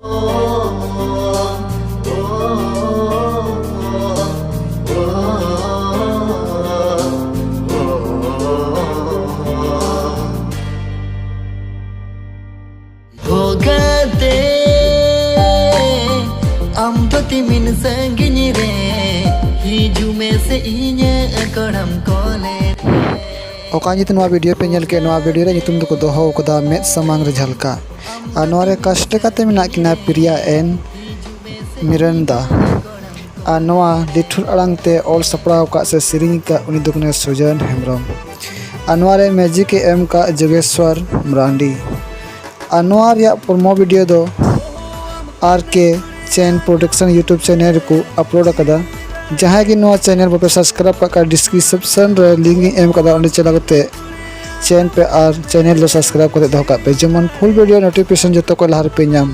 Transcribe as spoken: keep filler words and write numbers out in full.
ᱦᱚᱜᱟᱛᱮ, ᱟᱢ ᱫᱚ ᱛᱤᱢᱤᱱ ᱥᱟᱺᱜᱤᱧ ᱨᱮ, ᱦᱤᱡᱩᱜ ᱢᱮᱥᱮ ᱤᱧᱟᱹᱜ ᱠᱚᱲᱟᱢ ᱠᱚᱞᱮ ᱨᱮ᱾ ᱚᱠᱟ ᱧᱩᱛᱩᱢ ᱱᱚᱣᱟ ᱵᱷᱤᱰᱤᱭᱳ ᱯᱮ ᱧᱮᱞ ᱠᱮᱫ, ᱱᱚᱣᱟ ᱵᱷᱤᱰᱤᱭᱳ ᱨᱮ ᱧᱩᱛᱩᱢ ᱫᱚᱠᱚ ᱫᱚᱦᱚ ᱠᱟᱫᱟ ᱢᱮᱫ ᱥᱟᱢᱟᱝ ᱨᱮ ᱡᱷᱟᱞᱠᱟ᱾ ᱟᱨ ᱱᱚᱣᱟ ᱨᱮ ᱠᱟᱥᱴ ᱞᱮᱠᱟᱛᱮ ᱢᱮᱱᱟᱜ ᱠᱤᱱᱟ ᱯᱨᱤᱭᱟ ᱮᱱ ᱢᱤᱨᱟᱱᱫᱟ᱾ ᱟᱨ ᱱᱚᱣᱟ ᱞᱤᱴᱷᱩᱨ ᱟᱲᱟᱝ ᱛᱮ ᱚᱞ ᱥᱟᱯᱲᱟᱣ ᱟᱠᱟᱫ ᱥᱮ ᱥᱮᱨᱮᱧ ᱟᱠᱟᱫ ᱩᱱᱤ ᱫᱚ ᱠᱟᱱᱟᱭ ᱥᱩᱡᱚᱭᱚᱱ ᱦᱮᱢᱵᱨᱚᱢ᱾ ᱟᱨ ᱱᱚᱣᱟ ᱨᱮ ᱢᱤᱭᱩᱡᱤᱠ ᱮ ᱮᱢ ᱟᱠᱟᱫ ᱡᱳᱜᱮᱥᱣᱚᱨ ᱢᱟᱨᱟᱱᱰᱤ᱾ ᱟᱨ ᱱᱚᱣᱟ ᱨᱮᱭᱟᱜ ᱯᱨᱳᱢᱳ ᱵᱷᱤᱰᱤᱭᱳ ᱫᱚ ᱟᱨ ᱠᱮ ᱪᱮᱱ ᱯᱨᱚᱰᱟᱠᱥᱚᱱ ᱭᱩᱴᱩᱵᱽ ᱪᱮᱱᱮᱞ ᱨᱮᱠᱚ ᱟᱯᱞᱳᱰ ᱟᱠᱟᱫᱟ᱾ ᱡᱟᱦᱟᱸᱭ ᱜᱮ ᱱᱚᱣᱟ ᱪᱮᱱᱮᱞ ᱵᱟᱯᱮ ᱥᱟᱵᱥᱠᱨᱟᱭᱤᱵ ᱠᱟᱜ ᱠᱷᱟᱱ, ᱰᱤᱥᱠᱨᱤᱯᱥᱚᱱ ᱨᱮ ᱞᱤᱝᱠ ᱤᱧ ᱮᱢ ᱟᱠᱟᱫᱟ, ᱚᱸᱰᱮ ᱪᱟᱞᱟᱣ ᱠᱟᱛᱮ ᱪᱮᱱ ᱯᱮ ᱟᱨ ᱪᱮᱱᱮᱞ ᱫᱚ ᱥᱟᱵᱥᱠᱨᱟᱭᱤᱵ ᱠᱟᱛᱮ ᱫᱚᱦᱚ ᱠᱟᱜ ᱯᱮ, ᱡᱮᱢᱚᱱ ᱯᱷᱩᱞ ᱵᱷᱤᱰᱤᱭᱳ ᱱᱳᱴᱤᱯᱷᱤᱠᱮᱥᱚᱱ ᱡᱚᱛᱚ ᱠᱷᱚᱱ ᱞᱟᱦᱟ ᱨᱮᱯᱮ ᱧᱟᱢ᱾